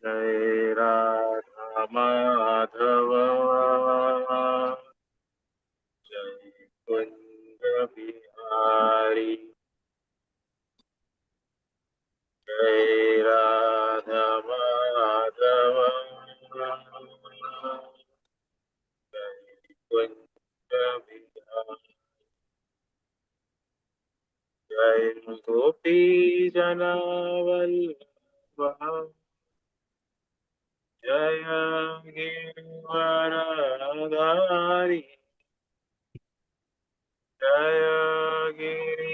जय राधा माधव, जय कुंज बिहारी। जय राधा माधव, जय कुंज बिहारी। जय गोपी जनवल्लभ, जय गिरिवरधारी। जय गिरिवरधारी,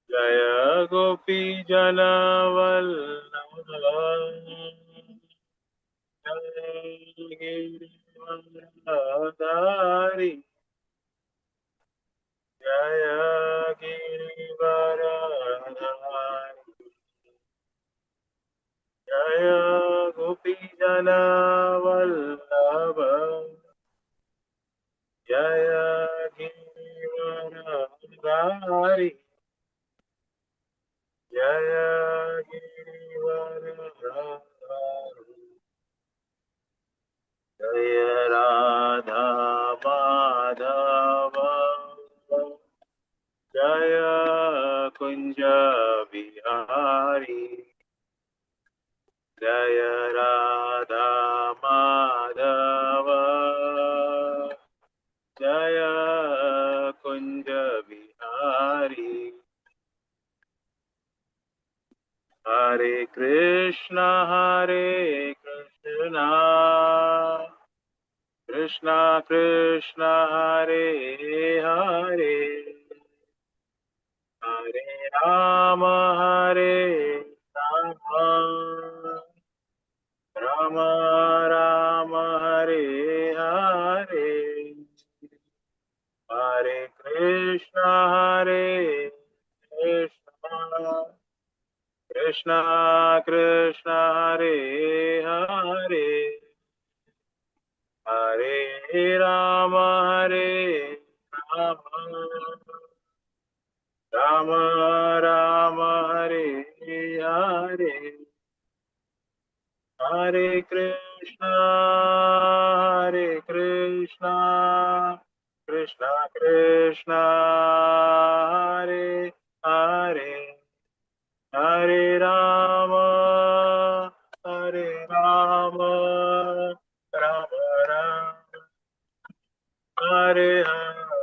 जय गोपी जनवल्लभ, जय गिरिवरधारी। जय गिरिवरधारी, जय गोपी जनवल्लभ, जय गिरिवरधारी। जय गिरिवरधारी, जय राधा माधव, जय कुंज बिहारी। जय राधा माधव, जय कुंज बिहारी। हरे कृष्णा हरे कृष्णा, कृष्णा कृष्णा हरे हरे, हरे राम हरे राम, राम राम हरे हरे। हरे कृष्णा हरे कृष्णा, कृष्णा कृष्णा हरे हरे, हरे राम हरे राम, राम राम हरे हरे। हरे कृष्णा हरे कृष्णा, कृष्णा कृष्णा हरे हरे, हरे राम हरे राम, राम राम हरे हरे।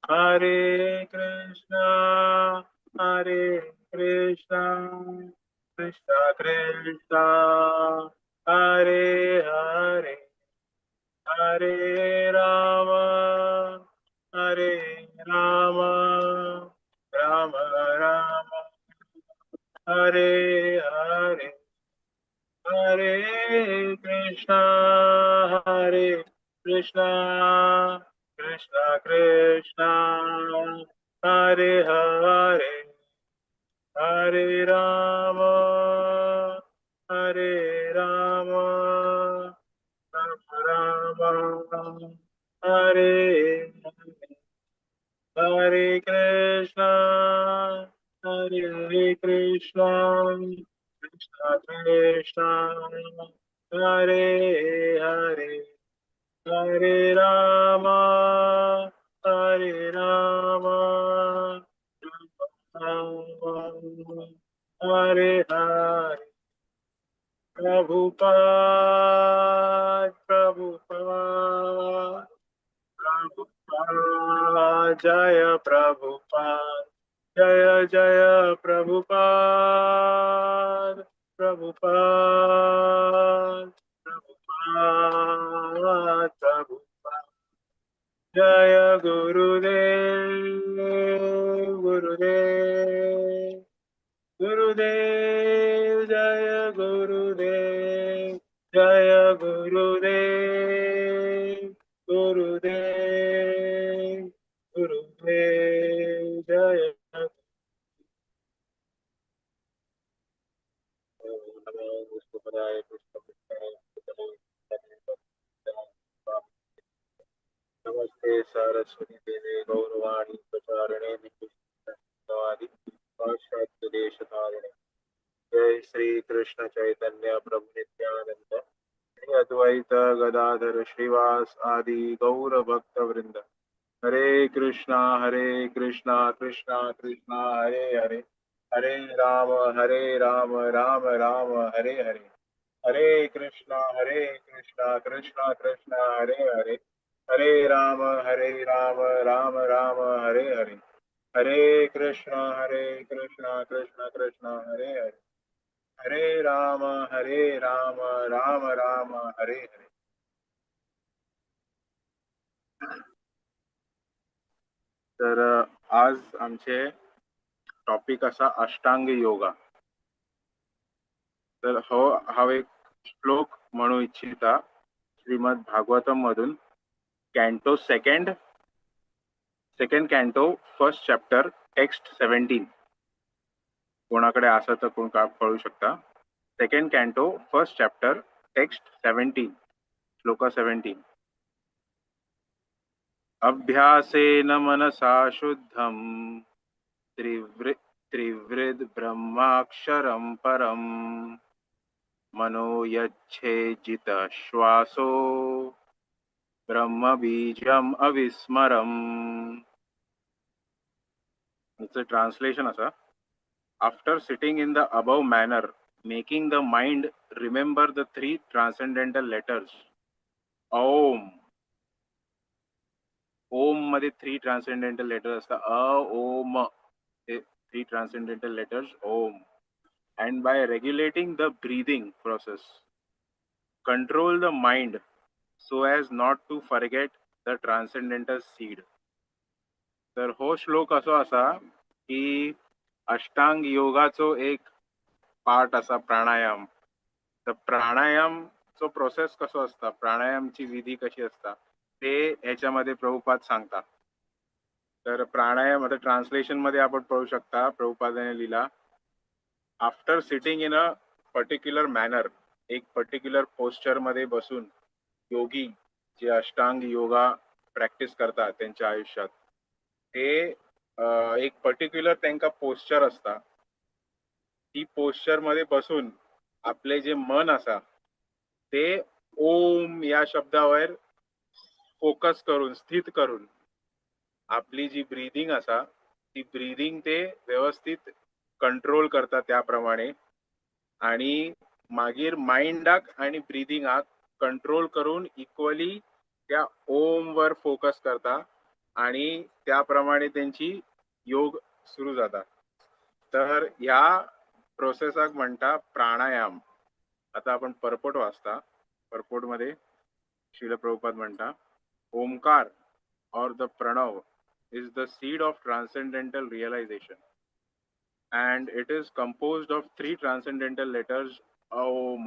हरे कृष्णा हरे कृष्णा, कृष्णा कृष्णा हरे हरे, हरे राम हरे राम, राम राम हरे हरे। हरे कृष्णा हरे कृष्णा, कृष्णा कृष्णा हरे हरे, हरे राम हरे राम, राम राम हरे हरे। हरे कृष्णा हरे कृष्णा, कृष्णा कृष्णा हरे हरे, हरे राम हरे राम, राम हरे हरे। प्रभुपाद प्रभुपाद प्रभुपाद, जय प्रभुपाद, जय जय प्रभुपाद, प्रभुपाद प्रभुपाद प्रभुपाद। जय गुरुदेव गुरुदेव गुरुदेव, जय गुरुदेव, जय गुरुदेव गुरुदेव गुरुदेव, जय। नमो विष्णुपदाय कृष्णपदाय नमस्ते सारस्वती देवे गौरवाणी प्रचारिणे नित्यवादी जय श्री कृष्ण चैतन्य प्रभु नित्यानंद, श्री अद्वैत गदाधर श्रीवास आदि गौर भक्त वृंद। हरे कृष्णा कृष्णा कृष्णा हरे हरे, हरे राम राम राम हरे हरे। हरे कृष्णा कृष्णा कृष्णा हरे हरे, हरे राम राम राम हरे हरे। हरे कृष्णा कृष्णा कृष्णा हरे हरे, हरे राम राम राम हरे हरे। तर आज आमचे टॉपिक असा अष्टांग योगा। तर हो हा एक श्लोक म्हणू इच्छिता श्रीमद भागवतम मधून, canto second, second canto first chapter text 17। कोणाकडे असा तर कोण का कळू शकता। Second canto first chapter text 17, shloka 17। अभ्यासेन मनसा शुद्धं त्रिवृद् ब्रह्माक्षरं परं मनो यच्छेजित श्वासो ब्रह्मबीजम अविस्मरम। It's translation असा, after sitting in the above manner making the mind remember the three transcendental letters Om. Om मध्ये थ्री ट्रान्सेंडेंटल लेटर्स असतात, अ ओ म, हे three transcendental letters Om. And by regulating the breathing process control the mind so as not to forget the transcendental seed. तर हो श्लोक असो असा की अष्टांग योगाचो एक पार्ट असा प्राणायाम। तर प्राणायामचो प्रोसेस कसो असता, प्राणायामची विधी कशी असता ते ह्याच्यामध्ये प्रभुपाद सांगता। तर प्राणायाम आता ट्रान्सलेशन मध्ये आपण पाहू शकता, प्रभुपादाने लिहिला, after sitting in a particular manner, एक पर्टिक्युलर पोस्चर मध्ये बसून योगी जे अष्टांग योगा प्रॅक्टिस करतात त्यांच्या आयुष्यात, ते एक पर्टिक्युलर त्यांका पोस्चर असता, ती पोस्चर मध्ये बसून आपले जे मन असा ते ओम या शब्दावर फोकस करून स्थित करून आपली जी ब्रीदिंग असा ती ब्रीदिंग ते व्यवस्थित कंट्रोल करता त्याप्रमाणे, आणि मागीर माइंडाक आणि ब्रीदिंगाक कंट्रोल करून इक्वली त्या ओम वर फोकस करता आणि त्याप्रमाणे त्यांची योग सुरू जाता। तर ह्या प्रोसेसाक म्हणता प्राणायाम। आता आपण परपोट वाचता, परपोट मध्ये श्रील प्रभुपाद म्हणता, Omkar or the Pranav is the seed of transcendental realization and it is composed of three transcendental letters Om.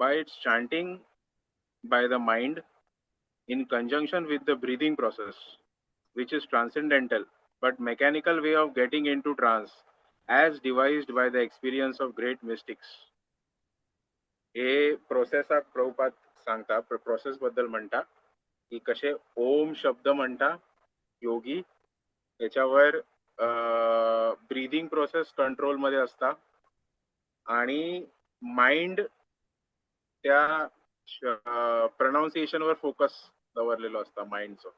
By its chanting by the mind in conjunction with the breathing process, which is transcendental but mechanical way of getting into trance as devised by the experience of great mystics. हे प्रोसेसाक प्रभुपाद सांगता, process बद्दल म्हणता की कसे ओम शब्द म्हणता योगी, त्याच्यावर breathing process control मध्ये असता आणि माइंड त्या प्रोनाउन्सिएशन वर फोकस दवरलेलो असता। माइंडचो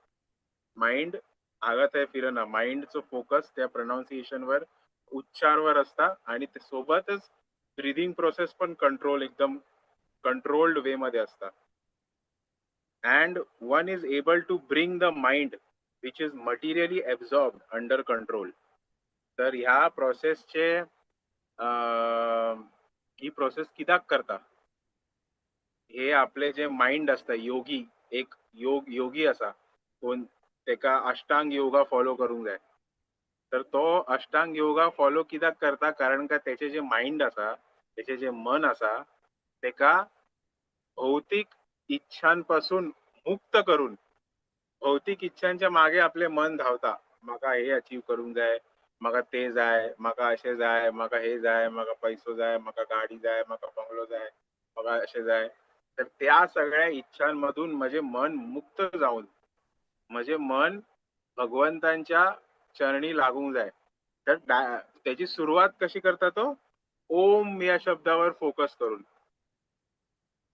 माइंड आगा थंय फिरना, माइंडचो फोकस त्या प्रोनाउन्सिएशन वर उच्चारवर असता आणि ते सोबतच ब्रीदिंग प्रोसेस पण कंट्रोल एकदम कंट्रोल्ड वे मध्ये असता। And one is able to bring the mind which is materially absorbed under control. तर ह्या प्रोसेसचे ही प्रोसेस कित्याक करता, हे आपले जे माइंड असता, योगी एक योग योगी असा कोण तेका अष्टांग योगा फॉलो करूंक जाय, तर तो अष्टांग योगा फॉलो कित्याक करता, कारण का तेचे जे माइंड असा, तेचे जे मन असा तेका भौतिक इच्छांपासून मुक्त करून, भौतिक इच्छांच्या मागे आपले मन धावता, म्हाका हे अचीव करूंक जाय, म्हाका ते जाय, म्हाका अशें जाय, म्हाका हे जाय, म्हाका पैसो जाय, म्हाका गाडी जाय, म्हाका बंगलो जाय, म्हाका अशें जाय। तर त्या सगळ्या इच्छांमधून म्हजें मन मुक्त जावन म्हजें मन भगवंतांच्या चरणी लागूंक जाय, तर त्याची सुरुवात कशी करता तो? ओम या शब्दावर फोकस करून.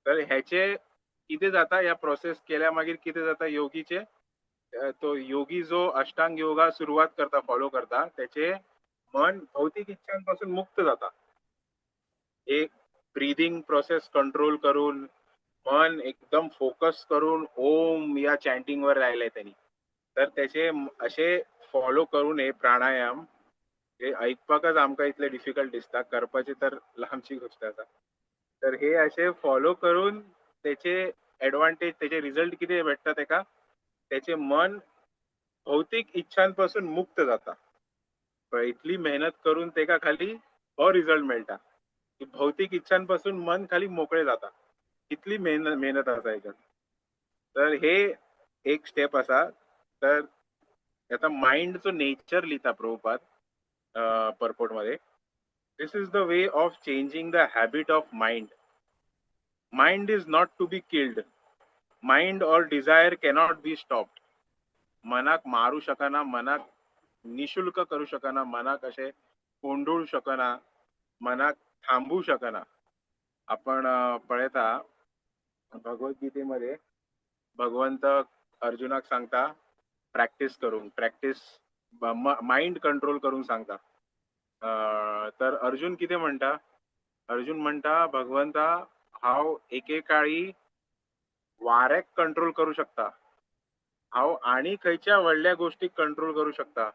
तर ह्याचे कितें जाता, ह्या प्रोसेस केल्या मागीर कितें जाता योगीचे, तो योगी जो अष्टांग योगा सुरुवात करता, फॉलो करता, त्याचे मन भौतिक इच्छांपासून मुक्त जाता. एक ब्रीदिंग प्रोसेस कंट्रोल करून मन एकदम फोकस करून ओम या चॅन्टिंग वर राहिलंय त्यांनी, तर त्याचे असे फॉलो करून हे प्राणायाम हे ऐकपाकच आमकां इतले डिफिकल्ट दिसता, करपाची तर लांबची गोष्ट आसा. तर हे असे फॉलो करून त्याचे एडवांटेज, त्याचे रिझल्ट कितें भेटता तेका, त्याचे मन भौतिक इच्छांपासून मुक्त जाता. इतली मेहनत करून तेका खाली हो रिझल्ट मेळटा की भौतिक इच्छांपासून मन खाली मोकळे जाता. इतली मेहनत आसा हेच्यात. तर हे एक स्टेप आसा. तर आता माइंडचो नेचर लिहिता प्रभुपाद पर्पोर्ट मध्ये, this is the way of changing the habit of mind. Mind is not to be killed. Mind or desire cannot be stopped. मनाक मारू शकना, मनाक निशुल्क करू शकना, मनाक अशें कोंडूळ शकना, मनाक थांबू शकना. आपण पळयता भगवद्गीतेमध्ये भगवंत अर्जुनाक सांगता प्रॅक्टिस करूंक, प्रॅक्टिस माइंड कंट्रोल करूंक सांगता. तर अर्जुन कितें म्हणटा, अर्जुन म्हणटा भगवंता हांव एकेकाळी वाऱ्याक कंट्रोल करू शकता, हांव आनी खंयच्या व्हडल्या गोष्टीक कंट्रोल करू शकता,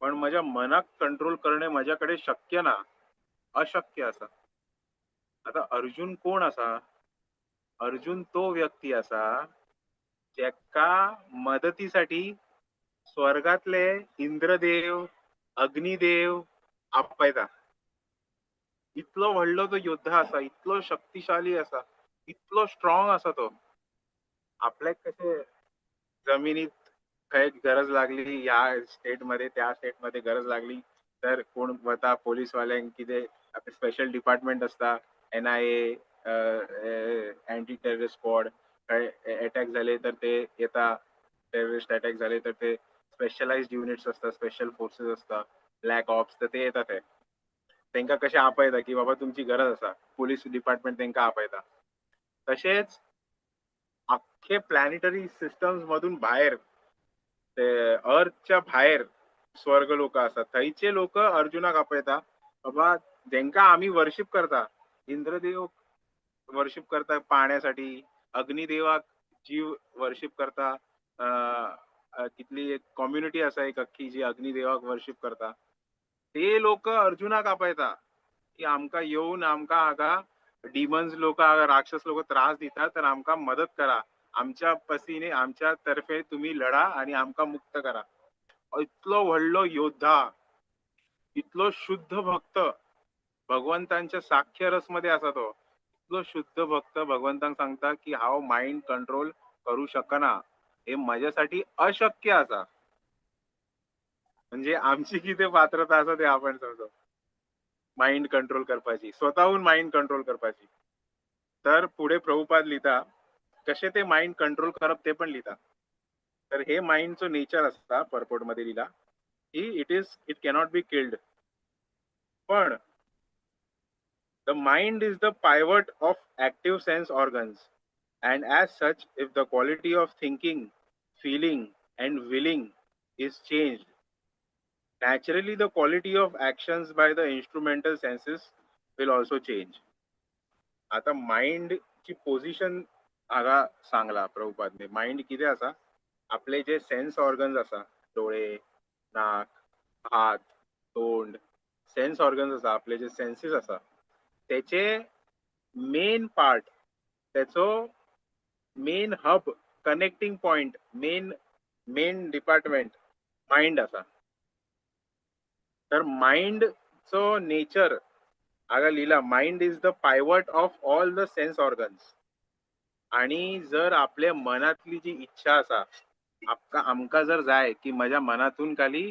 पण म्हज्या मनाक कंट्रोल करणे म्हज्या कडेन शक्य ना, अशक्य आसा. आता अर्जुन कोण आसा? अर्जुन तो व्यक्ती आसा जेका मदतीसाठी स्वर्गातले इंद्रदेव, अग्निदेव आपयता. इतलो व्हडलो तो योद्धा आसा, इतलो शक्तिशाली आसा, इतलो स्ट्रॉंग आसा तो. आपल्याक कशें जमिनीत खंय गरज लागली, ह्या स्टेटमध्ये त्या स्टेटमध्ये गरज लागली तर कोण वता, पोलीसवाल्यांक कितें आपले स्पेशल डिपार्टमेंट आसता, NIA, anti terrorist squad, खंय अटॅक झाले तर ते येता, टेररिस्ट अटॅक झाले तर ते स्पेशलाइज्ड युनिट्स असतात, स्पेशल फोर्सेस असतात, ब्लॅक ऑप्स, तर ते येता. ते तांकां कशें आपयता की बाबा तुमची गरज आसा, पोलीस डिपार्टमेंट तांकां आपयता. तशेंच अख्खे प्लॅनेटरी सिस्टम्स मधून भायर, ते अर्थच्या भायर स्वर्ग लोक आसात, थंयचे लोक अर्जुनाक आपयता, बाबा जेंका आमी वर्शिप करता, इंद्रदेव वर्शिप करता पाण्यासाठी, अग्निदेवाक जीव वर्शिप करता, कितली एक कम्युनिटी आसा एक अख्खी जी अग्निदेवाक वर्शिप करता, ते लोक अर्जुनाक आपयता की आमकां येवन आमकां हांगा डिमन्स लोक, राक्षस लोक त्रास दिता, तर आमकां मदत करा, आमच्या पसीने आमच्या तर्फे तुम्ही लढा आणि आमकां मुक्त करा. इतलो व्हडलो योद्धा, इतलो शुद्ध भक्त, भगवंतांच्या साख्य रस मध्ये आसा तो, इतलो शुद्ध भक्त भगवंतांक सांगता की हांव माइंड कंट्रोल करू शकना, हे म्हज्यासाठी अशक्य आसा. म्हणजे आमची कितें पात्रता आसा ते आपण समजो, माइंड कंट्रोल करपाची, स्वतःहून माइंड कंट्रोल करपाची. तर पुढे प्रभुपाद लिहिता कशें ते माइंड कंट्रोल करप ते पण लिहिता. तर हे माइंडचो नेचर आसता पर्पोर्ट मध्ये लिहिला की it cannot be killed, पण the mind is the pivot of active sense organs, and as such if the quality of thinking, feeling and willing is changed, naturally the quality of actions by the instrumental senses will also change. आता mind ची position हांगा सांगला प्रभुपादने. Mind कितें आसा, आपले जे sense organs आसा, डोळे, नाक, हात, तोंड, सेन्स ऑर्गन्स आसा, आपले जे सेन्सीस आसा, त्याचे मेन पार्ट, त्याचो main hub, connecting point, main main department mind आसा. तर माइंडचो नेचर हांगा लिहिला, mind is the pivot of all the sense organs. आणि जर आपल्या मनातली जी इच्छा आसा, आमकां जर जाय की म्हज्या मनातून खाली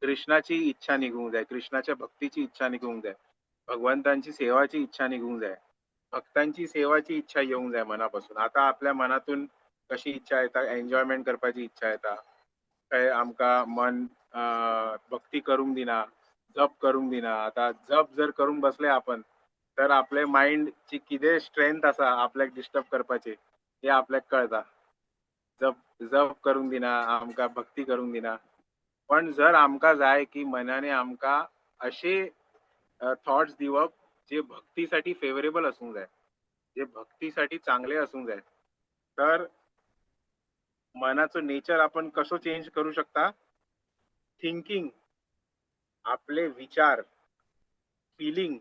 कृष्णाची इच्छा निघूंक जाय, कृष्णाच्या भक्तीची इच्छा निघूंक जाय, भगवंतांची सेवाची इच्छा निघूंक जाय, भक्तांची सेवाची इच्छा येवंक जाय मनापासून. आता आपल्या मनातून कशी इच्छा येता, एन्जॉयमेंट करपाची इच्छा येता, काय आमकां मन भक्ती करूंक दिना, जप करूंक दिना. आतां जप जर करूंक बसले आपण तर आपले मायंडची कितें स्ट्रेंथ आसा आपल्याक डिस्टर्ब करपाची ते आपल्याक कळटा. जप जप करूंक दिना आमकां, भक्ती करूंक दिना. पण जर आमकां जाय की मनाने आमकां अशे थॉट्स दिवप जे भक्तीसाठी फेवरेबल असूंक जाय, जे भक्तीसाठी चांगले असूंक जाय, तर मनाचो नेचर आपण कसो चेंज करू शकता? थिंकिंग, आपले विचार, फिलिंग,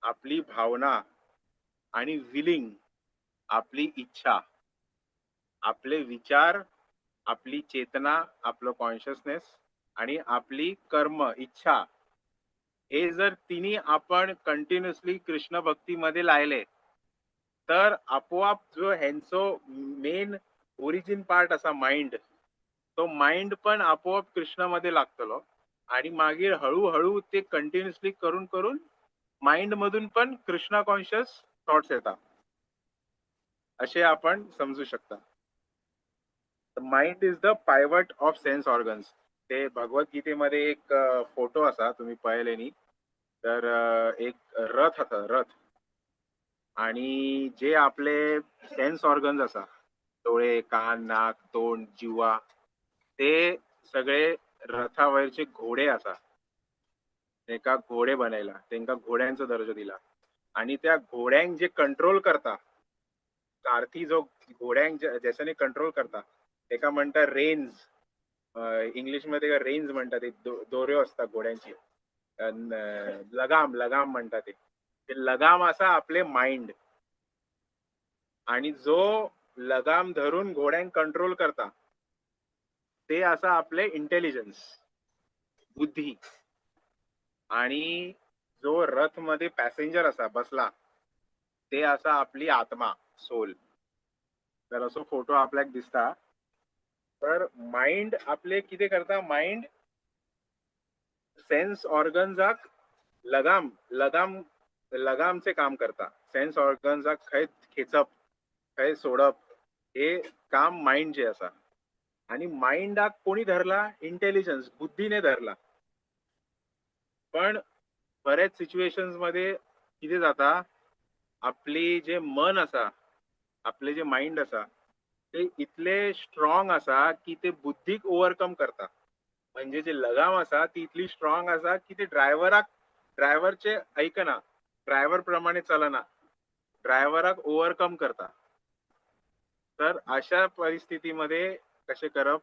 आपली भावना आणि विलिंग, आपली इच्छा. आपले विचार, आपली चेतना, आपलं कॉन्शियसनेस आणि आपली कर्म इच्छा, हे जर तिन्ही आपण कंटिन्युअसली कृष्ण भक्तीमध्ये लायले तर आपोआप जो ह्यांचो मेन ओरिजिन पार्ट असा माइंड, तो माइंड पण आपोआप कृष्णामध्ये लागतलो आणि मागीर हळूहळू ते कंटिन्युअसली करून करून माइंड मधून पण कृष्णा कॉन्शियस थॉट्स येतात, असे आपण समजू शकता. Mind is the pivot of sense organs. ते भगवद्गीतेमध्ये एक फोटो असा तुम्ही पळयले न्ही, तर एक रथ आसा, रथ, आणि जे आपले सेन्स ऑर्गन्स आसा, डोळे, कान, नाक, तोंड, जिवा, ते सगळे रथावरचे घोडे आसा. तेका घोडे बनयला, तेंका घोड्यांचो दर्जो दिला आणि त्या घोड्यांक जे कंट्रोल करता, सारथी जो घोड्यांक ज्याच्याने कंट्रोल करता तेका म्हणटा रेन्स. इंग्लिशमध्ये रेन्स म्हणटा, ते दोऱ्यो असता घोड्यांची, लगाम, लगाम म्हणटा ते. ते लगाम आसा आपले माइंड, आणि जो लगाम धरून घोड्यांक कंट्रोल करता ते आसा आपले इंटेलिजन्स, बुद्धी. आणि जो रथ मध्ये पॅसेंजर असा बसला ते आसा आपली आत्मा, सोल. तर असो फोटो आपल्याक दिसता. तर माइंड आपले कितें करता, माइंड सेन्स ऑर्गन्साक लगाम, लगाम, लगामचे काम करता. सेन्स ऑर्गन्साक खंय खेचप, खंय सोडप, हे काम माइंड जे आसा. आणि माइंडाक कोणी धरला? इंटेलिजन्स, बुद्धीने धरला. पण बऱ्याच सिच्युएशन्स मध्ये कितें जाता, आपली जे मन आसा, आपले जे माइंड आसा, ते इतले स्ट्रॉंग आसा की ते बुद्धीक ओवरकम करता. म्हणजे जे लगाम आसा ती इतली स्ट्रॉंग आसा की ते ड्रायव्हराक, ड्रायव्हरचे ऐकना, ड्रायव्हर प्रमाणे चलना, ड्रायव्हराक ओवरकम करता. तर अशा परिस्थितीमध्ये कशें करप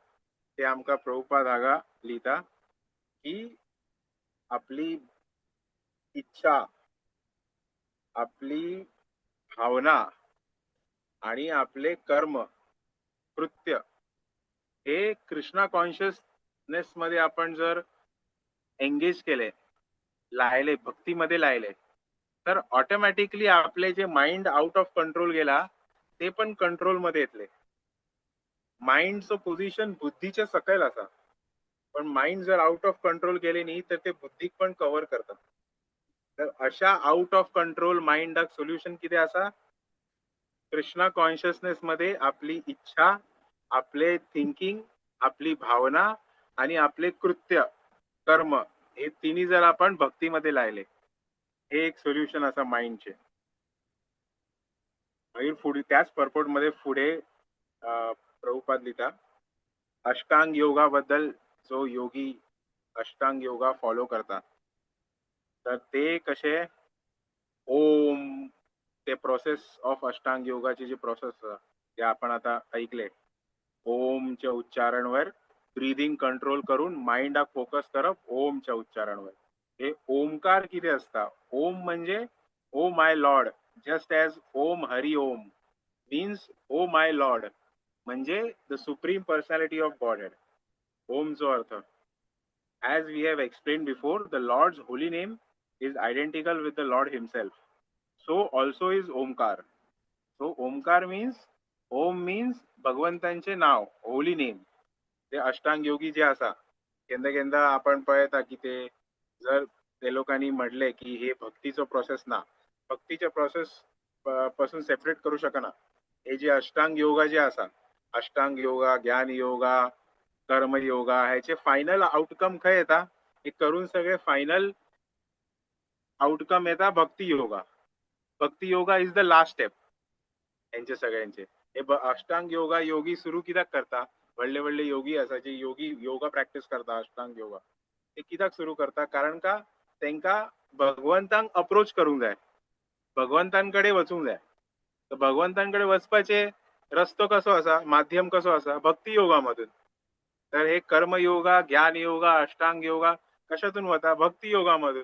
ते आमकां प्रभुपाद हांगा लिहिता की आपली इच्छा, आपली भावना आणि आपले कर्म, कृत्य हे कृष्णा कॉन्शियसनेस मध्ये आपण जर एंगेज केले, लायले, भक्तीमध्ये लायले, तर ऑटोमॅटिकली आपले जे माइंड आउट ऑफ कंट्रोल गेला ते पण कंट्रोल मध्ये येतले. माइंडचं पोझिशन बुद्धीच्या सकयल आसा, पण माइंड जर आउट ऑफ कंट्रोल गेले न्ही तर ते बुद्धीक पण कव्हर करता. तर अशा आउट ऑफ कंट्रोल माइंडाक सोल्युशन कितें आसा? कृष्णा कॉन्शियसनेस मध्ये आपली इच्छा, आपले थिंकिंग, आपली भावना आणि आपले कृत्य, कर्म हे तिन्ही जर आपण भक्तीमध्ये लायले, हे एक सोल्युशन आसा माइंडचे. मागीर फुडें त्याच पर्पोर्ट मध्ये फुडें प्रभुपाद लिहिता अष्टांग योगा बद्दल. जो योगी अष्टांग योगा फॉलो करता तर ते कशे ओम, ते प्रोसेस ऑफ अष्टांग योगाची जी प्रोसेस आसा ते आपण आता ऐकले. ओमच्या उच्चारणवर ब्रीदिंग कंट्रोल करून माइंडाक फोकस करप ओमच्या उच्चारणवर. हे ओमकार कितें आसता? ओम म्हणजे ओ my Lord, just as Om Hari Om means oh my Lord, म्हणजे the supreme personality of Godhead. ओमचो earth, as we have explained before, the Lord's holy name is identical with the Lord himself. So also is Omkar. So Omkar means, Om means भगवंतांचे now, holy name. ते अष्टांग योगी जे आसा, केन्ना केन्ना आपण पळयता की ते जर ते लोकांनी म्हणले की हे भक्तीचो प्रोसेस ना, भक्तीचे प्रोसेस पासून सेपरेट करू शकना. हे जे अष्टांग योगा जे आसा, अष्टांग योगा, ज्ञान योगा, कर्म योगा, ह्याचे फायनल आउटकम खंय येता? हे करून सगळे फायनल आउटकम येता भक्ती योगा. भक्ती yoga is the last step हेंचे सगळ्यांचे. हे अष्टांग योगा योगी सुरू कित्याक करता? व्हडले व्हडले योगी आसा जे योगी योगा प्रॅक्टीस करता, अष्टांग योगा ते कित्याक सुरू करता? कारण का तेंका भगवंतांक अप्रोच करूंक जाय, भगवंतांकडे वचूंक जाय. तर भगवंतांकडे वचपाचे रस्तो कसो आसा, माध्यम कसो आसा? भक्ती योगामधून. तर हे कर्म योगा, ज्ञान योगा, अष्टांग योगा कशातून वता? भक्ती योगामधून.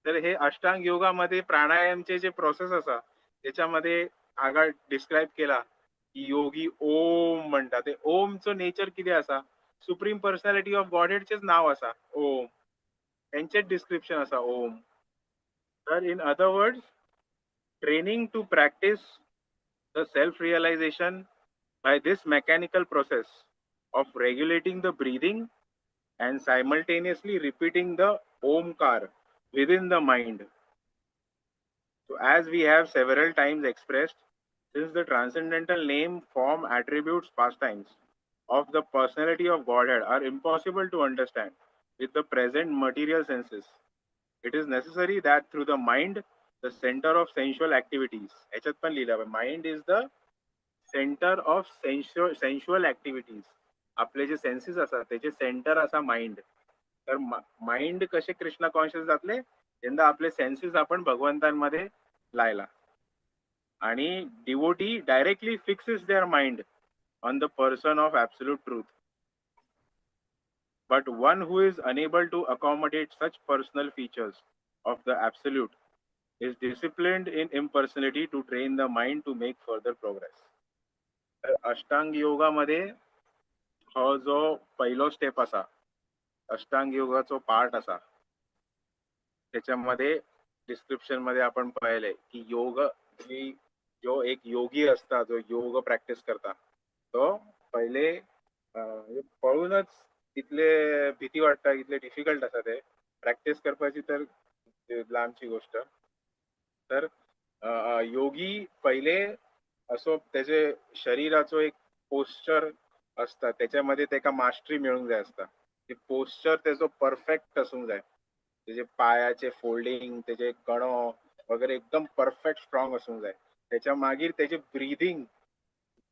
तर हे अष्टांग योगामध्ये प्राणायामचे जे प्रोसेस आसा त्याच्यामध्ये हांगा डिस्क्रायब केला की योगी ओम म्हणटा. ते ओमचो नेचर कितें आसा? सुप्रीम पर्सनॅलिटी ऑफ गॉडहेडचेच नाव आसा ओम, तेंचेच डिस्क्रिप्शन आसा ओम. तर in other words, training to practice the self realization by this mechanical process of regulating the breathing and simultaneously repeating the Omkar within the mind. So as we have several times expressed, since the transcendental name, form, attributes, pastimes of the personality of Godhead are impossible to understand with the present material senses, it is necessary that through the mind, the center of sensual activities, ह्याच्यात पण लिहिलं, mind is the center of sensual activities. आपले जे census आसात त्याचे centre आसा mind. तर mind कसे Krishna conscious जातले तेन्ना आपले सेन्सेस आपण भगवंतांमध्ये लायला आणि devotee directly fixes their mind on the person of absolute truth. But one who is unable to accommodate such personal features of the absolute is disciplined in impersonality to train the mind to make further progress. तर अष्टांग योगामध्ये हो जो पहिलो step आसा, अष्टांग योगाचो part आसा, त्याच्यामध्ये description मध्ये आपण पाहिले की योग की जो एक योगी असता, जो योग प्रॅक्टिस करता, तो पहिले म्हणजे पळूनच इतले भीती वाटता, इतले डिफिकल्ट आसा ते प्रॅक्टिस करपाची तर लांबची गोष्ट. तर योगी पहिले असो त्याचे शरीराचो एक पोस्चर असता, त्याच्यामध्ये तेका मास्टरी मेळूंक जाय आसता. ते पोस्चर तेजो परफेक्ट आसूंक जाय, तेजे पायाचे फोल्डिंग, तेजे कणो वगैरे एकदम परफेक्ट स्ट्रॉंग आसूंक जाय. त्याच्या मागीर तेजे ब्रिदींग,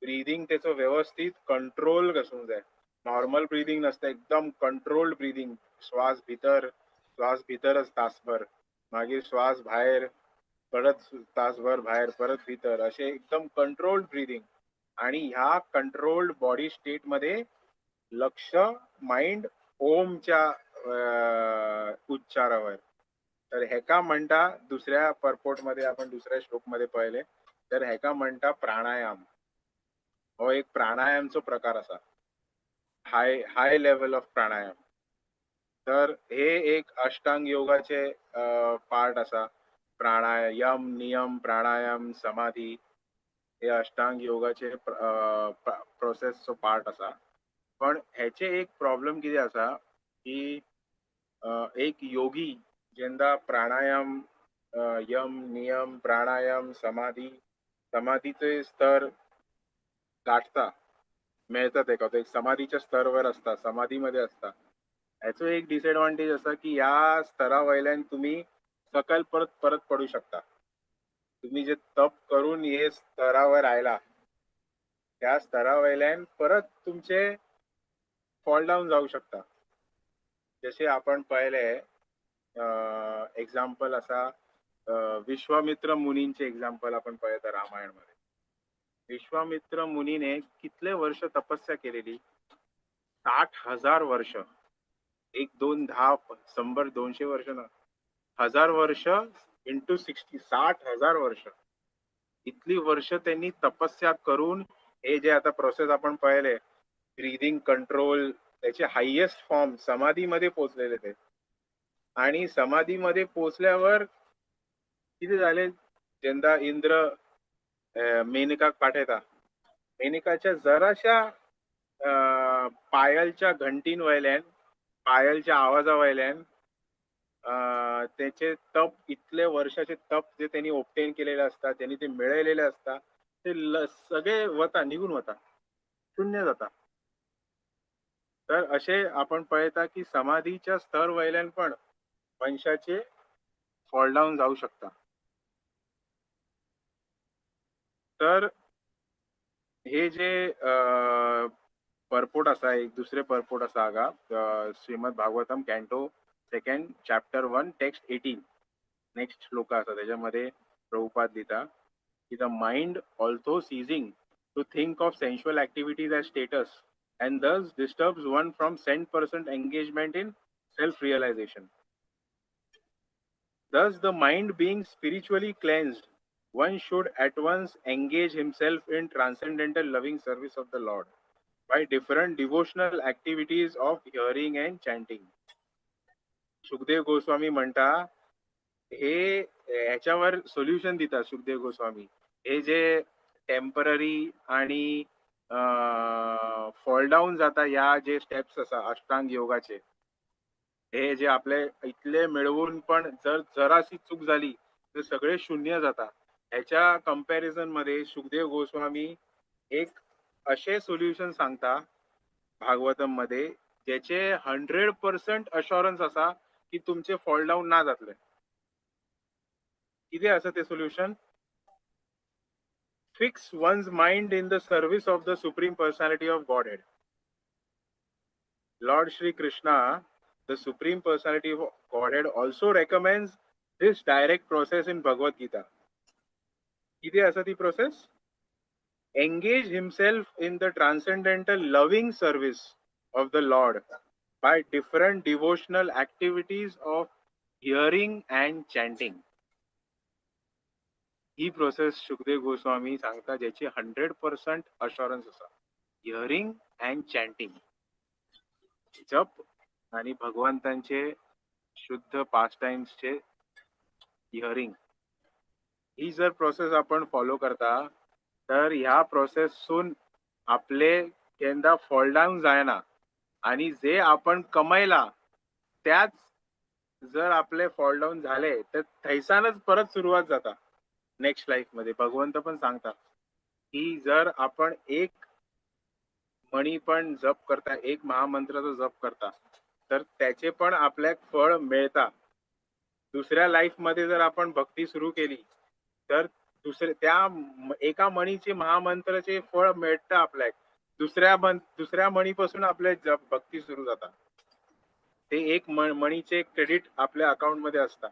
ब्रिदींग तेचो व्यवस्थीत कंट्रोल आसूंक जाय. नॉर्मल ब्रिदींग नासता, एकदम कंट्रोल्ड ब्रिदींग. श्वास भितर, श्वास भितरच तासभर, मागीर श्वास भायर, परत तासभर भायर, परत भितर, असे एकदम कंट्रोल्ड ब्रिदींग. आणि ह्या कंट्रोल्ड बॉडी स्टेट मध्ये लक्ष, माइंड ओमच्या उच्चारावर. तर हेका म्हणटा दुसऱ्या परपोर्ट मध्ये, आपण दुसऱ्या श्लोक मध्ये पळयले, तर हेका म्हणटा प्राणायाम. हो एक प्राणायामचो प्रकार आसा, हाय हाय लेवल ऑफ प्राणायाम. तर हे एक अष्टांग योगाचे पार्ट आसा. प्राणायाम, नियम, प्राणायाम, समाधी हे अष्टांग योगाचे प्रोसेसचो पार्ट आसा. पण हेचे एक प्रॉब्लम कितें आसा की एक योगी जेन्ना प्राणायाम, यम, नियम, प्राणायाम, समाधी, समाधीचे स्तर गाठता, मेळता तेका, तो एक समाधीच्या स्तरवर असता, समाधीमध्ये असता. हेचो एक डिसएडवांटेज आसा की ह्या स्तरा वयल्यान तुमी सकयल परत परत पडू शकता. तुम्ही जे तप करून हे स्तरावर आयला, त्या स्तरा वयल्यान परत तुमचे फॉल डावन जाऊ शकता. जशे आपण पळयले एक्झाम्पल आसा, विश्वामित्र मुनींचे एक्झाम्पल आपण पळयता रामायण मध्ये. विश्वामित्र मुनीने कितले वर्ष तपस्या केलेली? 60,000 वर्ष. 1, 2, 10, 100, 200 वर्ष ना, 1000 वर्ष इंटू 60, 60,000 वर्ष. इतली वर्ष त्यांनी तपस्या करून हे जे आता प्रोसेस आपण पळयले, ब्रीदिंग कंट्रोल, त्याचे हायेस्ट फॉर्म समाधीमध्ये पोहोचलेले ते. आणि समाधीमध्ये पोहोचल्यावर किती झाले, जेन्ना इंद्र मेनकाक पाठयता, मेनकाच्या जराशा पायलच्या घंटीन वयल्यान, पायलच्या आवाजा वयल्यान त्याचे तप, इतले वर्षाचे तप जे त्यांनी ऑब्टेन केलेले असतात, त्यांनी ते मिळवलेले असतात, ते सगळे वता, निघून वता, शून्य जाता. तर अशें आपण पळयता की समाधीच्या स्तर वयल्यान पण मनशाचे फॉल डावन जाऊ शकता. तर हे जे परपोर्ट आसा, एक दुसरे परपोर्ट आसा हांगा, Shrimad Bhagavatam canto 2 chapter 1 text 18 next shloka आसा, त्याच्यामध्ये प्रभुपाद दिता की the mind also ceasing to think of sensual activities as status and thus disturbs one from 100% engagement in self realization. Thus the mind being spiritually cleansed, one should at once engage himself in transcendental loving service of the Lord by different devotional activities of hearing and chanting. Shukdev Goswami म्हणता, हे ह्याच्यावर solution दिता शुकदेव गोस्वामी. हे जे temporary आणि fall down जाता ह्या जे steps आसा अष्टांग योगाचे, हे जे आपले इतले मेळवून पण जर जराशी चूक जाली तर सगळे शून्य जाता. ह्याच्या कंपॅरिझन मध्ये शुकदेव गोस्वामी एक असे सोल्युशन सांगता भागवतम मध्ये ज्याचे 100% अश्योरन्स आसा की तुमचे फॉल डाऊन ना जातले. कितें आसा ते solution? Fix one's mind in the service of the Supreme Personality of Godhead. Lord Shri Krishna, the Supreme Personality of Godhead, also recommends this direct process in Bhagavad Gita. कितें आसा ती process? Engage himself in the transcendental loving service of the Lord by different devotional activities of hearing and chanting. He process Shukdev Goswami सांगता ज्याची 100% अश्योरन्स आसा. Hearing and chanting, जप आणि भगवंतांचे शुद्ध pass टाइम्सचे hearing, ही जर प्रोसेस आपण फॉलो करता तर ह्या प्रोसेसून आपले केन्ना फॉल डाऊन जायना आणि जे आपण कमयला त्याच जर आपले फॉल डाऊन झाले तर थंयसानच परत सुरुवात जाता नेक्स्ट लाईफ मध्ये. भगवंत पण सांगता की जर आपण एक मणी पण जप करता, एक महामंत्राचा जप करता तर त्याचे पण आपल्याक फळ मिळता. दुसऱ्या लाईफ मध्ये जर आपण भक्ती सुरू केली तर दुसरे त्या एका मणीचे महामंत्राचे फळ मिळता आपल्याक. दुसऱ्या मणीपासून आपल्या जप भक्ती सुरू जाता. ते एक मणीचे क्रेडिट आपल्या अकाउंट मध्ये असता.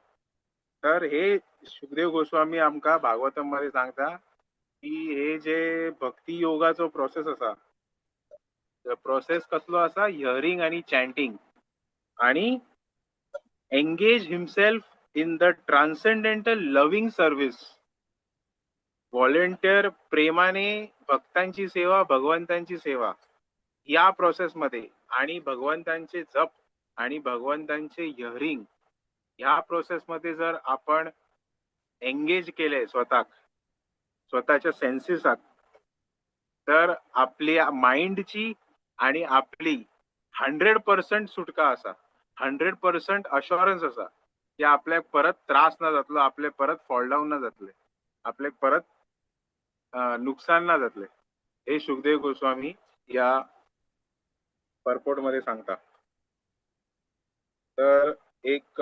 तर हे शुकदेव गोस्वामी आमकां भागवतम मध्ये सांगता की हे जे भक्ती योगाचो प्रोसेस आसा, प्रोसेस कसलो आसा? हिअरिंग आणि चॅन्टिंग आणि engage himself in the transcendental loving service. Volunteer प्रेमाने भक्तांची सेवा, भगवंतांची सेवा या प्रोसेसमध्ये आणि भगवंतांचे जप आणि भगवंतांचे हिअरिंग ह्या प्रोसेसमध्ये जर आपण एंगेज केले स्वतःक, स्वतःच्या सेन्सेसाक, तर आपली माइंडची आणि आपली 100% सुटका आसा, 100% अश्योरन्स आसा की आपल्याक परत त्रास ना जातलो, आपले परत फॉल डाऊन ना जातले, आपल्याक परत नुकसान ना जातले. हे शुकदेव गोस्वामी या परपोर्ट मध्ये सांगता. तर एक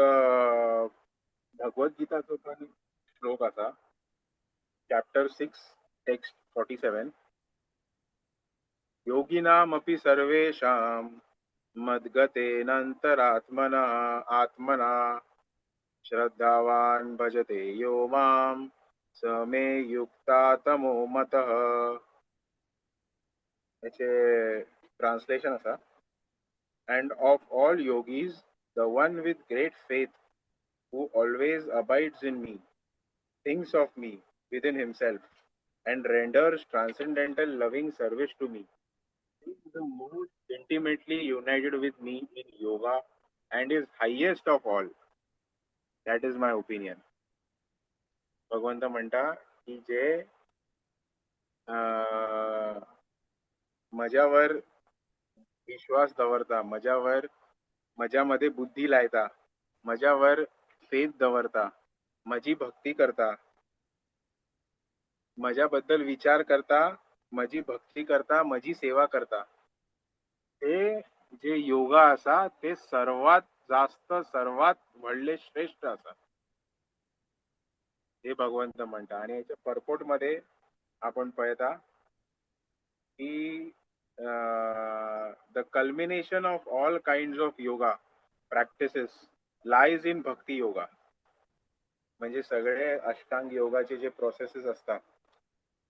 भगवद्गीताचो पण श्लोक आसा, चॅप्टर 6 टेक्स्ट 47. योगिनामपि सर्वेषां मद्गतेनान्तरात्मना आत्मना श्रद्धावान भजते यो मां स मे युक्तातमो मतः. हेचे ट्रान्सलेशन आसा, and of all yogis the one with great faith who always abides in me, thinks of me within himself and renders transcendental loving service to me, is the most intimately united with me in yoga and is highest of all. That is my opinion. Bhagwant म्हणटा की जे म्हज्यावर विश्वास दवरता, म्हज्यावर म्हज्यामध्ये बुद्धी लायता, म्हज्यावर faith दवरता, म्हजी भक्ती करता, म्हज्या बद्दल विचार करता, म्हजी भक्ती करता, म्हजी सेवा करता, ते जे योगा आसा ते सर्वात जास्त, सर्वात व्हडले श्रेष्ठ आसा हे भगवंत म्हणटा. आणि हेच्या परपोर्ट मध्ये आपण पळयता की the culmination of all kind of yoga practices lies in bhakti yoga. म्हणजे सगळे अष्टांग योगाचे जे प्रोसेसेस असतात,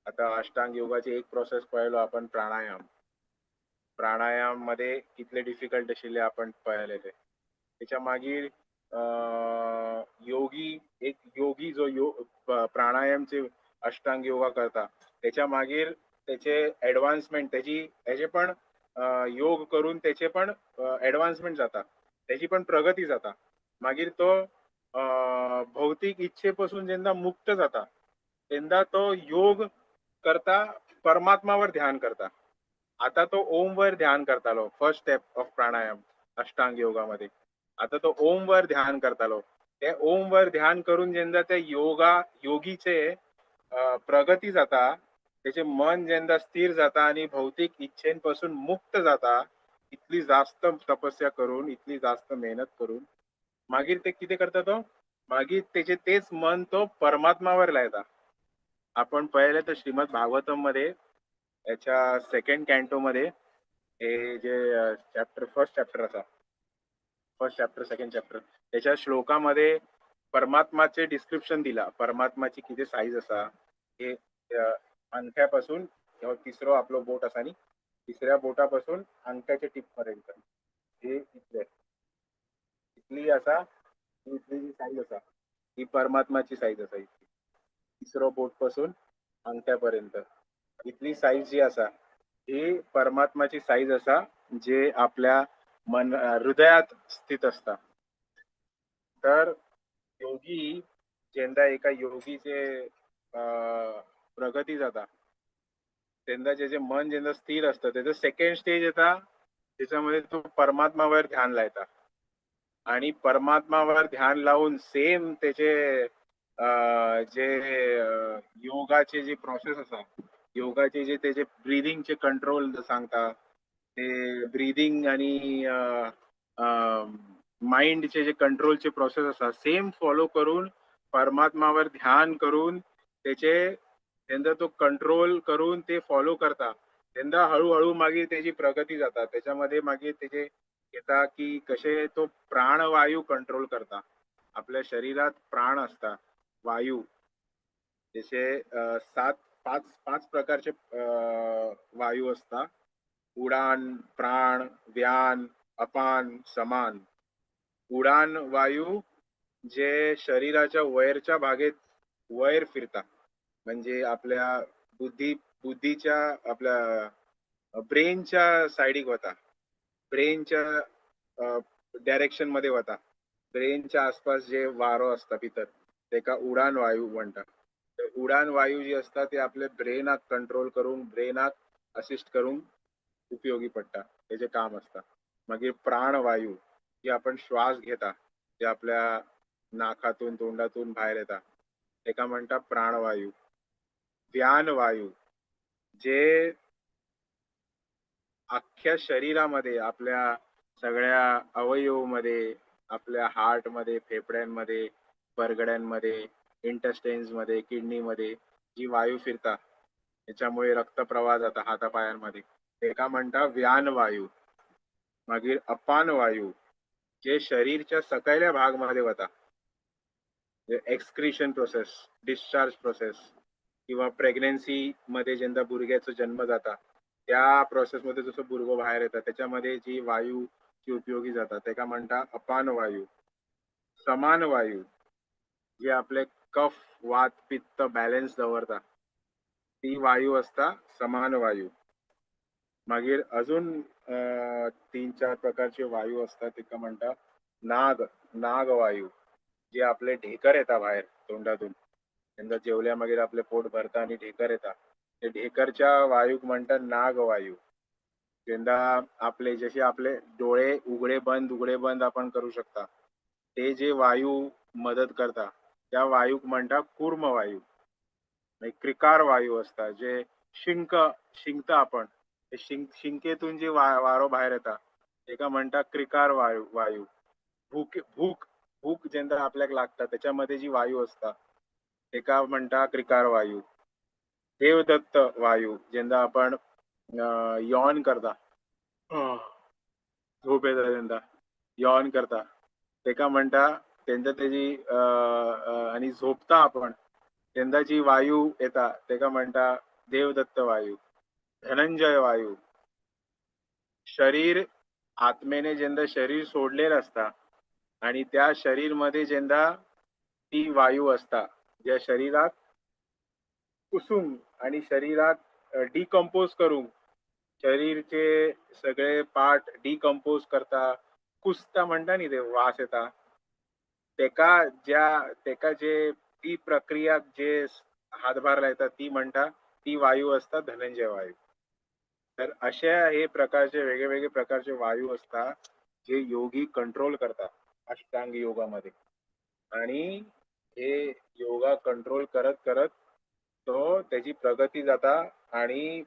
आता अष्टांग योगाचे एक प्रोसेस पळयलो आपण प्राणायाम. प्राणायाम मध्ये कितले डिफिकल्ट आशिल्ले आपण पळयले ते. त्याच्या मागीर योगी, एक योगी जो प्राणायामचे अष्टांग योगा करता त्याच्या मागीर त्याचे एडवान्समेंट, त्याची त्याचे पण योग करून त्याचे पण एडवान्समेंट जाता, त्याची पण प्रगती जाता. मागीर तो भौतिक इच्छेपासून जेन्ना मुक्त जाता तेन्ना तो योग करता, परमात्मावर ध्यान करता. आता तो ओम वर ध्यान करतालो, फर्स्ट स्टेप ऑफ प्राणायाम अष्टांग योगामध्ये. आता तो ओम वर ध्यान करतालो, ते ओम वर ध्यान करून जेन्ना ते योगा योगीचे प्रगती जाता, त्याचे मन जेन्ना स्थिर जाता आणि भौतिक इच्छेपासून मुक्त जाता, इतली जास्त तपस्या करून, इतली जास्त मेहनत करून मागीर ते कितें करता तो, मागीर तेचे तेच मन तो परमात्मावर लायता. आपण पळयलें तर श्रीमद भागवतम मध्ये याच्या सेकंड कॅन्टो मध्ये हे जे चॅप्टर, फर्स्ट चॅप्टर आसा, फर्स्ट चॅप्टर सेकंड चॅप्टर, त्याच्या श्लोकामध्ये परमात्माचे डिस्क्रिप्शन दिला. परमात्माची कितें सायज आसा, हे अंगठ्यापासून तिसरो आपलो बोट आसा न्ही, तिसऱ्या बोटापासून अंगठ्याच्या टीप पर्यंत हे इतले इतली आसा, इतली जी सायज आसा ही परमात्माची सायज आसा. इतली तिसरो बोट पासून अंगठ्यापर्यंत इतली सायज जी आसा ही परमात्माची सायज आसा, जे आपल्या मन हृदयात स्थित असता. तर योगी जेन्ना एका योगीचे प्रगती जाता तेन्ना जेचे मन जेन्ना स्थिर असता तेजो सेकंड स्टेज येता, त्याच्यामध्ये तो परमात्मावर ध्यान लायता. आणि परमात्मावर ध्यान लावून सेम त्याचे जे योगाचे जे प्रोसेस आसा, योगाचे जे त्याचे ब्रिदिंगचे कंट्रोल सांगता, ते ब्रिदिंग आणि माइंडचे जे कंट्रोलचे प्रोसेस आसा सेम फॉलो करून परमात्मावर ध्यान करून त्याचे तेन्ना तो कंट्रोल करून ते फॉलो करता तेन्ना हळूहळू मागीर तेजी प्रगती जाता. त्याच्यामध्ये मागीर तेजे येता की कशे तो प्राणवायू कंट्रोल करता. आपल्या शरीरात प्राण असता, वायू, जसे सात पाच पाच प्रकारचे वायू असता, उडान, प्राण, व्यान, अपान, समान. उडान वायू जे शरीराच्या वैरच्या भागेत वैर फिरता, म्हणजे आपल्या बुद्धीच्या आपल्या ब्रेनच्या सायडीक वता, ब्रेनच्या डायरेक्शन मध्ये वता, ब्रेनच्या आसपास जे वारो असता भितर तेका उडान वायू म्हणटा. उडान वायू जी असता ते आपले ब्रेनाक कंट्रोल करून ब्रेनाक असिस्ट करून उपयोगी पडटा, तेजे काम असता. मागीर प्राणवायू जी आपण श्वास घेता, जे आपल्या नाकातून तोंडातून भायर येता तेका म्हणटा प्राणवायू. व्यान वायू जे अख्ख्या शरीरामध्ये आपल्या सगळ्या अवयवमध्ये, आपल्या हार्टमध्ये, फेफड्यांमध्ये, बरगड्यांमध्ये, इंटेस्टाइन्स मध्ये, किडनीमध्ये जी वायू फिरता त्याच्यामुळे रक्तप्रवाह जाता हातापायांमध्ये, तेका म्हणटा व्यान वायू. मागीर अपान वायू जे शरीरच्या सकयल्या भागमध्ये वता, एक्सक्रिशन प्रोसेस, डिस्चार्ज प्रोसेस, किंवा प्रेग्नन्सी मध्ये जेन्ना भुरग्याचो जन्म जाता त्या प्रोसेस मध्ये जसो भुरगो भायर येता त्याच्यामध्ये जी वायू ची उपयोगी जाता तेका म्हणटा अपान वायू. समान वायू जे आपले कफ, वात, पित्त बॅलन्स दवरता ती वायू असता समान वायू. मागीर अजून 3-4 प्रकारचे वायू असतात तेका म्हणटा नाग, नागवायू जे आपले ढेकर येता भायर तोंडातून, तेन्ना जेवल्या मागीर आपले पोट भरता आणि ढेकर येता, ते ढेकरच्या वायूक म्हणटा नागवायू. जेन्ना आपले जसे आपले डोळे उघडे बंद आपण करू शकता ते जे वायू मदत करता त्या वायूक म्हणटा कूर्म वायू. क्रिकार वायू असता जे शिंक शिंकता आपण, शिंकेतून जे वारो भायर येता तेका म्हणटा क्रिकार वायू. वायू भूक भूक भूक जेन्ना आपल्याक लागता त्याच्यामध्ये जी वायू असता तेका म्हणटा क्रिकार वायू. देवदत्त वायू जेन्ना आपण यॉन करता, झोप येता तेन्ना यॉन करता तेका म्हणटा तेंच्या तेजी आनी झोपता आपण तेन्ना जी वायू येता तेका म्हणटा देवदत्त वायू. धनंजय वायू, शरीर आत्मेने जेन्ना शरीर सोडलेलं असता आणि त्या शरीर मध्ये जेन्ना ती वायू असता ज्या शरीराक कुसूंक आणि शरीराक डिकम्पोज करूंक, शरीरचे सगळे पार्ट डिकम्पोज करता, कुसता म्हणटा न्ही, ते वास येता तेका, ज्या तेका जे ती प्रक्रिया जे हातभार लायता ती म्हणटा ती वायू असता धनंजय वायू. तर अशा हे प्रकारचे वेगळे वेगळे प्रकारचे वायू असता जे योगी कंट्रोल करता अष्टांग योगामध्ये. आणि हे योगा कंट्रोल करत करत तो त्याची प्रगती जाता आणि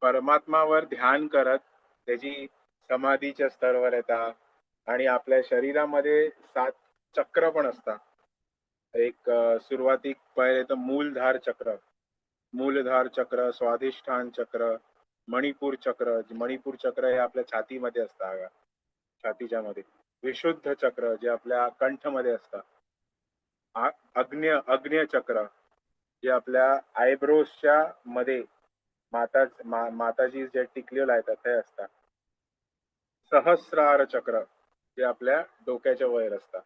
परमात्मावर ध्यान करत त्याची समाधीच्या स्तरावर येता. आणि आपल्या शरीरामध्ये 7 चक्र पण असतात. एक सुरुवातीक पहिले तर मूलधार चक्र, मूलधार चक्र, स्वाधिष्ठान चक्र, मणिपूर चक्र. मणिपूर चक्र हे आपल्या छातीमध्ये असतं, छातीच्या मध्ये. विशुद्ध चक्र जे आपल्या कंठमध्ये असतं. अग्न्य चक्र जे आपल्या आयब्रोजच्या मध्ये माताजी जे टिकले लायतात ते असतात. सहस्रार चक्र जे आपल्या डोक्याच्या वयर असतात.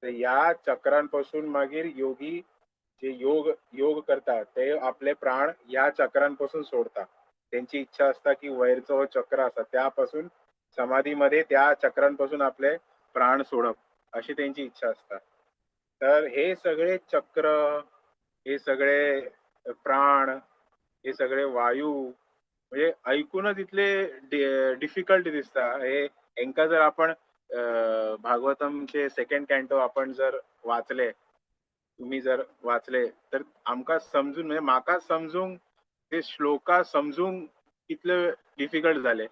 तर या चक्रांपासून मागीर योगी जे योग योग करतात ते आपले प्राण या चक्रांपासून सोडतात. त्यांची इच्छा असता की वयरचो हो चक्र आसा त्यापासून समाधीमध्ये त्या चक्रांपासून आपले प्राण सोडप अशी त्यांची इच्छा असता. तर हे सगळे चक्र, हे सगळे प्राण, हे सगळे वायू म्हणजे ऐकूनच इतले डिफिकल्ट दिसता. हे हेंका जर आपण भागवतमचे सेकंड कॅन्टो आपण जर वाचले, तुम्ही जर वाचले तर आमकां समजून, म्हणजे म्हाका समजूंक ते श्लोका समजूंक कितले डिफिकल्ट जाले.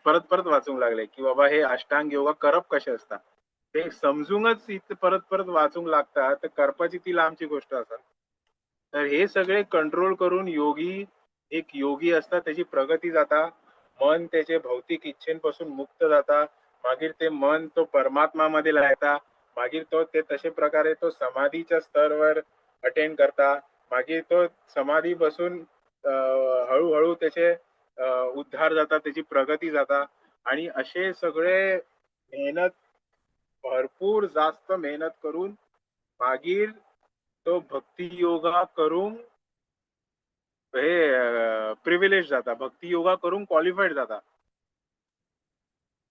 परत परत वाचूंक लागले की बाबा हे अष्टांग योगा करप कशें आसता ते समजूंकच इतले परत परत वाचूंक लागता, तर करपाची ती लांबची गोश्ट आसा. तर हे सगळे कंट्रोल करून योगी, एक योगी आसता तेजी प्रगती जाता, मन तेजे भौतीक इच्छेपासून मुक्त जाता, मागीर ते मन तो परमात्मा मध्ये लायता, मागीर तो ते तशे प्रकारे तो समाधीच्या स्तरवर अटेंड करता, मागीर तो समाधी बसून हळूहळू त्याचे उद्धार जाता, त्याची प्रगती जाता. आणि असे सगळे मेहनत, भरपूर जास्त मेहनत करून मागीर तो भक्ती योगा करून हे प्रिविलेज जाता, भक्ती योगा करून क्वालिफाईड जाता.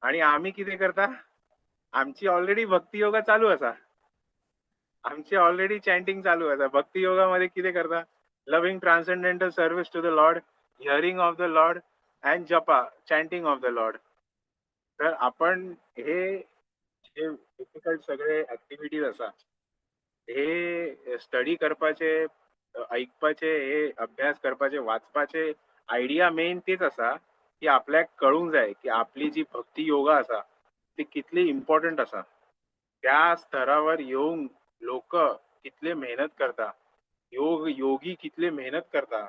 आणि आम्ही कितें करता, आमची ऑलरेडी भक्ती योगा चालू आसा, आमची ऑलरेडी चॅन्टिंग चालू आसा. भक्ती योगा मध्ये कितें करता, loving transcendental service to the lord, hearing of the lord and japa, chanting of the lord. तर आपण हे जे डिफिकल्ट सगळे ऍक्टिव्हिटीज आसा हे स्टडी करपाचे, ऐकपाचे, हे अभ्यास करपाचे, वाचपाचे आयडिया मेन तेच आसा की आपल्याक कळूंक जाय की आपली जी भक्ती योगा आसा ती कितली इम्पॉर्टंट आसा. त्या स्तरावर येवंक लोक कितले मेहनत करता, योगी कितले मेहनत करता.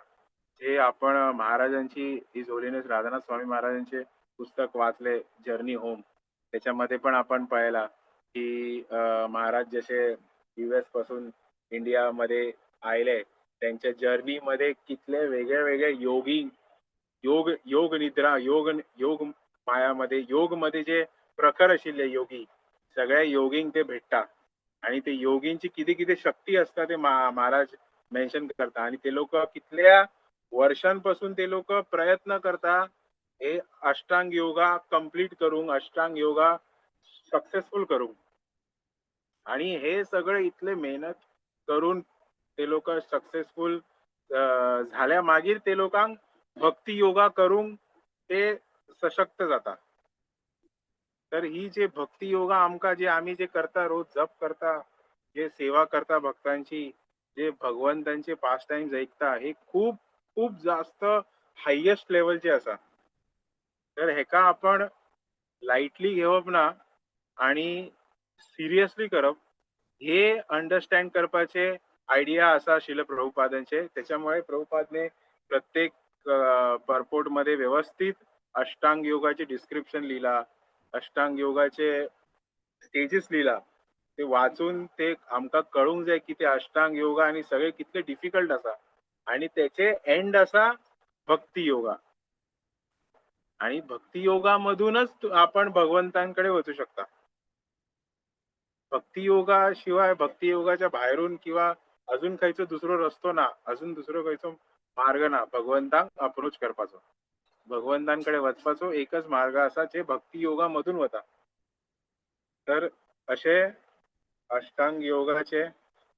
जे आपण महाराजांची his holiness Radhanath स्वामी महाराजांचे पुस्तक वाचले जर्नी होम, त्याच्यामध्ये पण आपण पाहिला की महाराज जसे युएस पासून इंडियामध्ये आले, त्यांच्या जर्नी मध्ये कितले वेगळे वेगळे योगी, योग, योग निद्रा, योग, योग मायामध्ये, योग मध्ये जे प्रखर आशिल्ले योगी, सगळ्या योगींक ते भेटता आणि ते योगींची किती किती शक्ती असता ते महाराज मेन्शन करता. आणि ते लोक कितल्या वर्षांपासून ते लोक प्रयत्न करता हे अष्टांग योगा कंप्लीट करूंक, अष्टांग योगा सक्सेसफुल करूंक. आणि हे सगळे इतले मेहनत करून ते लोक सक्सेसफुल झाल्या मागीर ते लोकांक भक्ती योगा करूंक ते सशक्त जाता. तर ही जे भक्ती योगा आमकां जे आमी जे करता, रोज जप करता, जे सेवा करता भक्तांची, जे भगवंतांचे पास टाइम्स ऐकता, हे खूप खूप जास्त हायेस्ट लेवलचे आसा. तर हेका आपण लायटली घेवप ना आणि सिरियसली करप, हे अंडरस्टँड करपाचे आयडिया आसा शिल प्रभुपादांचे. त्याच्यामुळे प्रभुपादने प्रत्येक परपोर्ट मध्ये व्यवस्थित अष्टांग योगाचे डिस्क्रिप्शन लिहिला, अष्टांग योगाचे स्टेजेस लिहिला. ते वाचून ते आमकां कळूंक जाय की ते अष्टांग योगा आनी सगळे कितले डिफिकल्ट आसा आणि त्याचे एंड आसा भक्ती योगा. आणि भक्ती योगामधूनच आपण भगवंतांकडे वचू शकता. भक्ती योगा शिवाय, भक्ती योगाच्या बाहेरून किंवा अजून खंयचो दुसरो रस्तो ना, अजून दुसरो खंयचो मार्ग ना भगवंतांक अप्रोच करपाचो. भगवंतांकडे वचपाचो एकच मार्ग आसा जे भक्ती योगा मधून वता. तर अशे अष्टांग योगाचे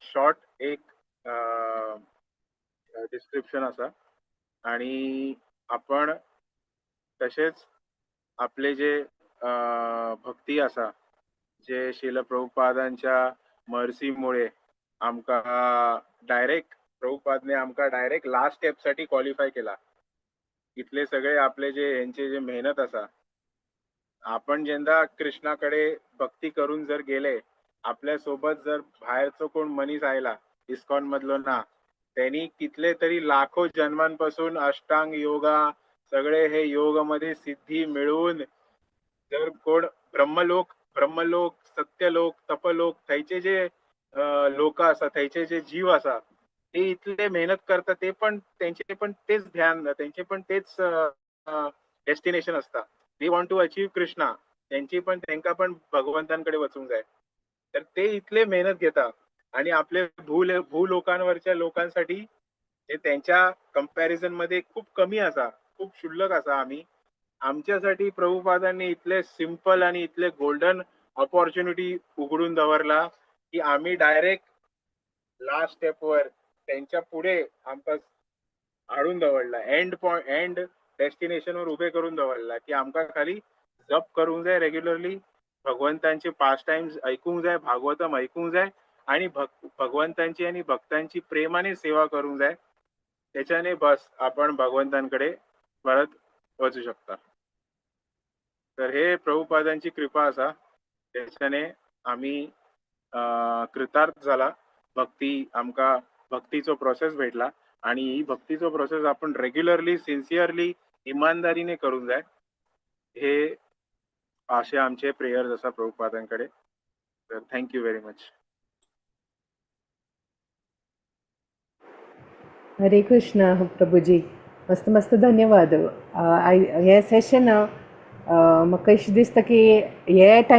शॉर्ट एक डिस्क्रिप्शन आसा. आणि आपण तशेच आपले जे भक्ती आसा जे शिल प्रभुपादांच्या मर्सीमुळे आमकां डायरेक्ट प्रभुपादने आमकां डायरेक्ट लास्ट स्टेप साठी क्वालिफाय केला. इतले सगळे आपले जे हेंचे जे मेहनत आसा, आपण जेन्ना कृष्णाकडे भक्ती करून जर गेले, आपल्या सोबत जर भायरचो कोण मनीस आयला इस्कॉन मधलो ना, त्यांनी कितले तरी लाखो जन्मांपासून अष्टांग योगा सगळे हे योग मध्ये सिद्धी मिळवून जर कोण ब्रह्मलोक, ब्रह्मलोक, सत्यलोक, तपलोक थंयचे जे लोक आसा, थंयचे जे जीव आसा ते इतले मेहनत करता, ते पण त्यांचे पण तेच ध्यान, त्यांचे पण तेच डेस्टिनेशन असता. They want to achieve Krishna. त्यांची पण, त्यांका पण भगवंतांकडे वचूंक जाय. तर ते इतले मेहनत घेता आणि आपले भूलोकांवरच्या लोकांसाठी जे त्यांच्या कंपॅरिझन मध्ये खूप कमी आसा, खूप क्षुल्लक आसा. आम्ही आमच्यासाठी प्रभुपादांनी इतले सिंपल आणि इतले गोल्डन अपॉर्च्युनिटी उघडून दवरला की आम्ही डायरेक्ट लास्ट स्टेपवर त्यांच्या पुढे आमकां हाडून दवरला, एंड पॉइंट, एंड डेस्टिनेशनवर उभे करून दवरला की आमकां खाली जप करूंक जाय रेग्युलरली, भगवंतांचे पास टाइम्स ऐकूंक जाय, भागवतम ऐकूंक जाय आणि भगवंतांची आणि भक्तांची प्रेमाने सेवा करूंक जाय. त्याच्याने बस आपण भगवंतांकडे परत वचू शकता. तर हे प्रभुपादांची कृपा आसा, त्याच्याने आम्ही कृतार्थ झाला. भक्ती आमकां भक्तीचो प्रोसेस भेटला आणि ही भक्तीचो प्रोसेस आपण रेग्युलरली, सिन्सिअरली, इमानदारीने करूंक जाय. हे असे आमचे प्रेयर्स आसा प्रभुपादांकडे. तर thank you very much. Hare Krishna Prabhuji, मस्त मस्त धन्यवाद. हे सेशन म्हाका अशें दिसता की हे टायम